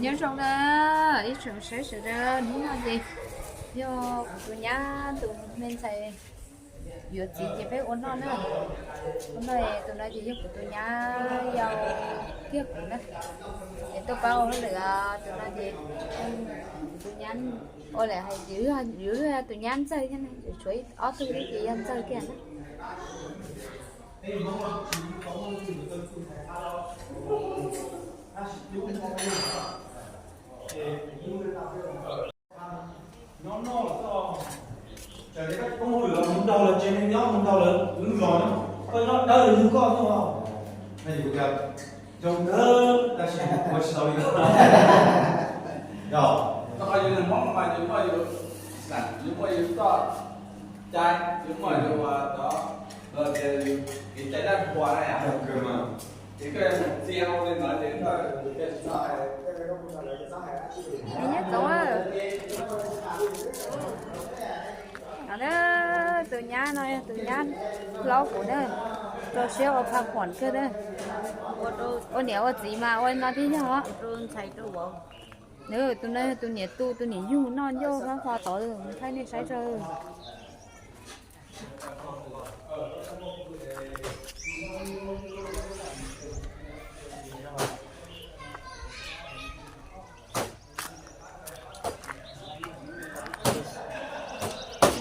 Nyob zoo na, ib tsoom saib sawv daws, hnub no ces yog kuv tus nyab tus me ntxhais yuav txiv ces peb ua noj na. Ua noj, tus no ces yog kuv tus nyab yau thiab kuv na. Es tuaj pab ua hauj lwm, tus no ces kuv tus nyab, ua lawm hais tias yus yog tus nyab ntxawg thiab na, tshuav ob tug thiab ces yog ntxawg kiag na. Nyob zoo, tus nyab no yog tus nyab hlob kuv na, rau siab ua pha phuam kawg na. Ua niam ua txiv mas ua li no thiaj yog. Tus no yog tus niam tu, tus niam yug noj ncauj hlob hlo tod, thaij nej saib tso.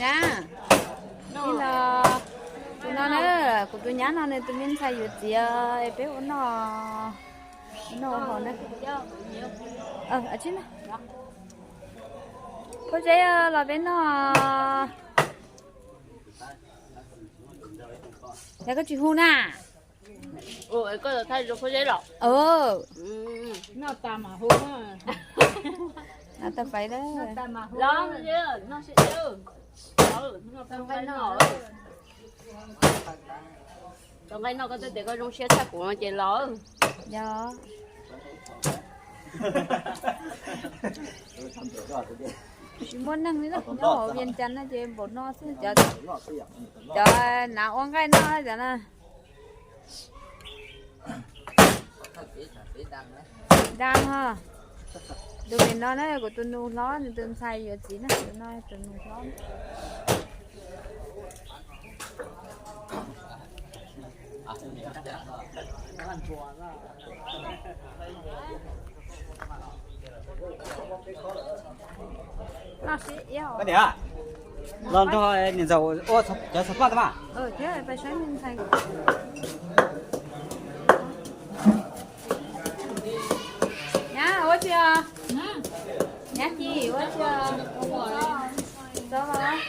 Nyab, ib los, tus no na, kuv tus nyab no nws tus me ntxhais yuav txiv, peb ua noj, ua noj haus na. Phauj Zeb los peb noj. Yog koj tsis hu na. Koj thaij zoo Phauj Zeb los. Noj tas mam hu. Noj tas pais na. Los, noj sib noj. Tau nqaij noj koj twb tias koj zoo siab tshaj kuv no ces los. Yog tsis muaj neeg li na, nyob hauv Vias Cas no ces npaum no xwb, cov nav ua nqaij noj cov na. Dab ho, tus pem no na kuv tus nus hlob nws tus ntxhais yuav txiv na, tus no tus nus hlob. Koj niam, los nrog niam ntxawm ua cov xav paj tau mas. Nyab ua tsi os? Nyab Ci ua tsi os? Tsis tau los?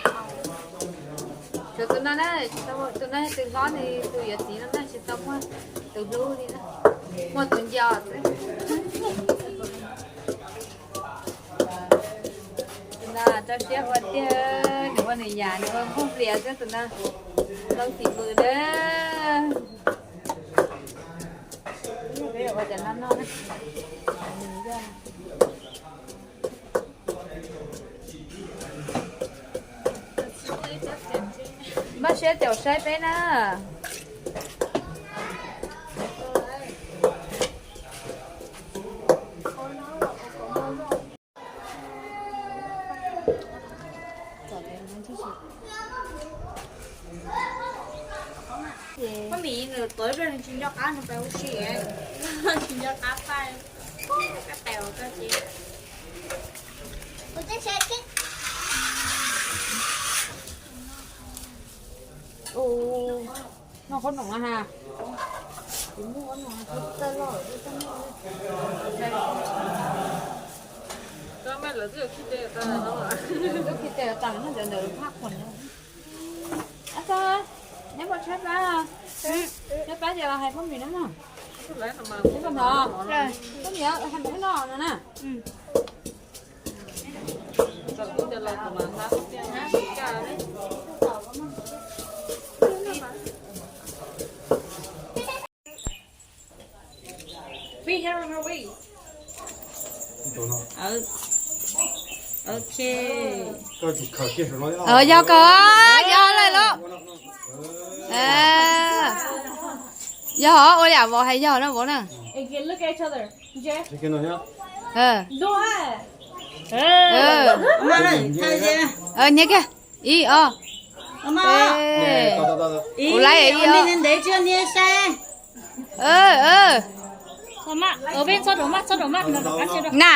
Tshuav tus no na, tus no tus hlob nws tus yuav txiv no na, tsis tau muaj tus hlub li na, muaj tus nco xwb. Tus no rau siab ua tiag, nws ua nws yam, nws ua npog plias xwb tus no. Loo xim mws na. Peb ua cov no noj na. Npaj siab caum saib peb na. Koj mim nws tuav ib pliag nws tsis nco qab nws pes ua si, tsis nco qab pais, kab tes ua koj ces. Noj qhob noom na ha. Twb khi tes tas no cov ntawd phaj quas no. Ab txog, neb puas tshaib plab? Tshaib plab ces los hais phooj ywg na mog. Neb puas hnov? Phooj ywg hais mus no no na. Ok. Yog kawg, yog lawm lauj. Yog ua li vauv hais yog na vauv na. Look at each other. Ntshe. Nyias kiag. Ib, ob. Kuv laib ib, ob. Na.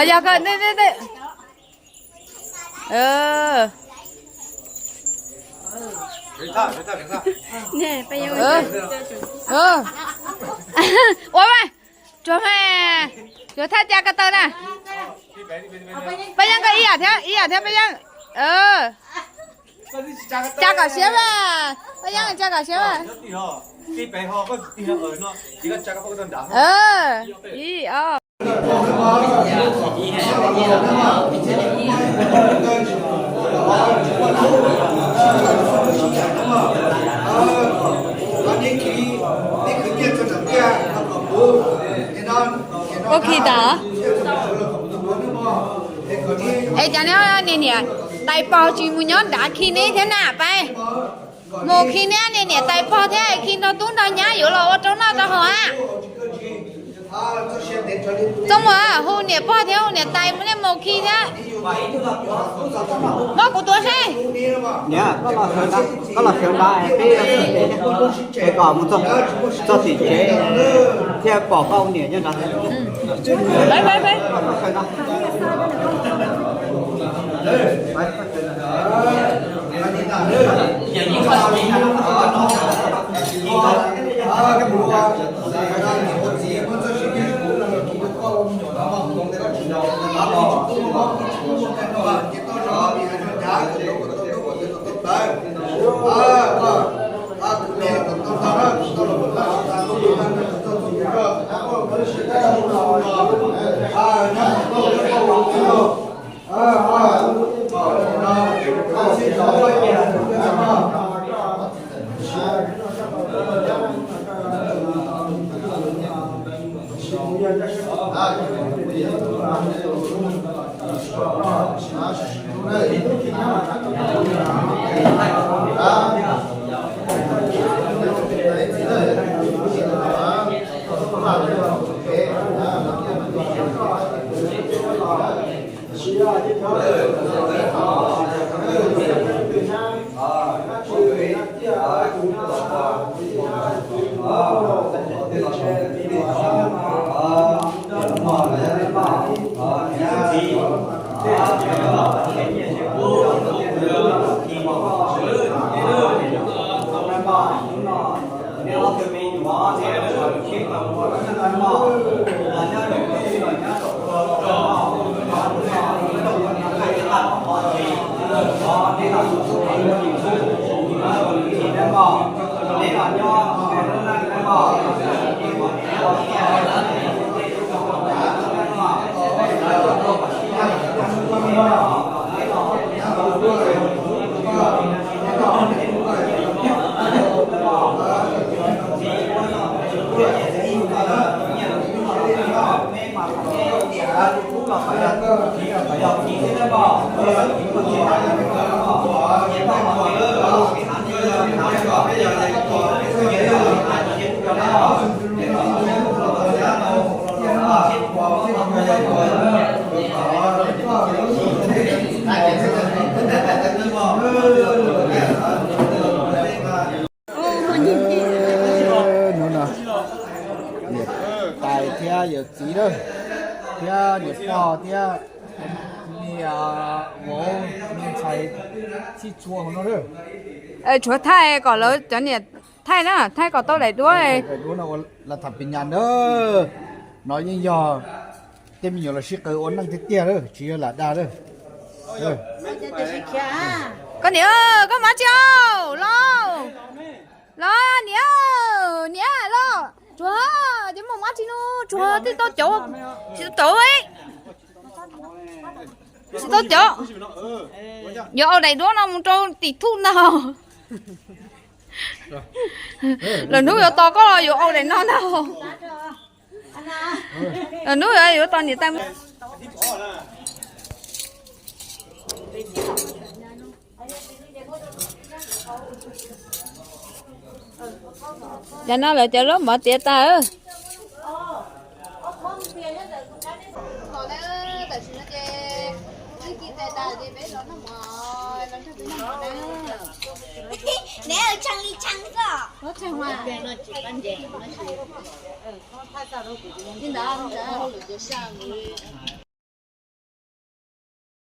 Yog koj, ua mas, tsuag mas, yuav thaj ca ko taw na. Paj Yeeb, koj ib yam thiab, ib yam thiab Paj Yeeb. Ca kom siab mas, Paj Yeeb, ca kom siab mas. Ib, ob. Ua khi tas. Es cas neb niam tais pog tsis mus nyob nrad khi neb thiab na peb? Mus khi neb niam tais pog thiab khi nrog tub nrog nyab yuav los ua rau noj rau haus a. Txooj Muas, hu niam pog thiab hu niam tais mus, nej mus khi thiab. Muab kuv tuav seb. Niam, koj los sawv nrad, koj los sawv nrad, peb es kom mus txog, txog tim tsev thiaj pom koj ua niam nyob nrad. Hnub no niam tais thiab yawm txiv lawm, thiab niam pog thiab niam vauv, niam ntxhais sib tshua hauv no lawm. Tshuav thaij kom lawv cov niam thaij na, thaij kom tau daim duab. Daim duab no ua lam tham pis nyas na. No yeej yog tej me nyuam los sib qawm ua neej tiag tiag lawm, tsis yog lam dag lawm. Koj niam, koj mus dab tsi os? Tsis no, tsuas tib tau cov, tsis tau cov, tsis tau cov. Yuav ua daim duab no mus rau tim thuj ntag. Lwm hnub yuav tos koj los yuav ua daim no ntag. Lwm hnub yuav tos niam tais. Cov no lawv cov zaub mov tiav tas. Neb tshee li tshee xwb. Li ntawd, li ntawd.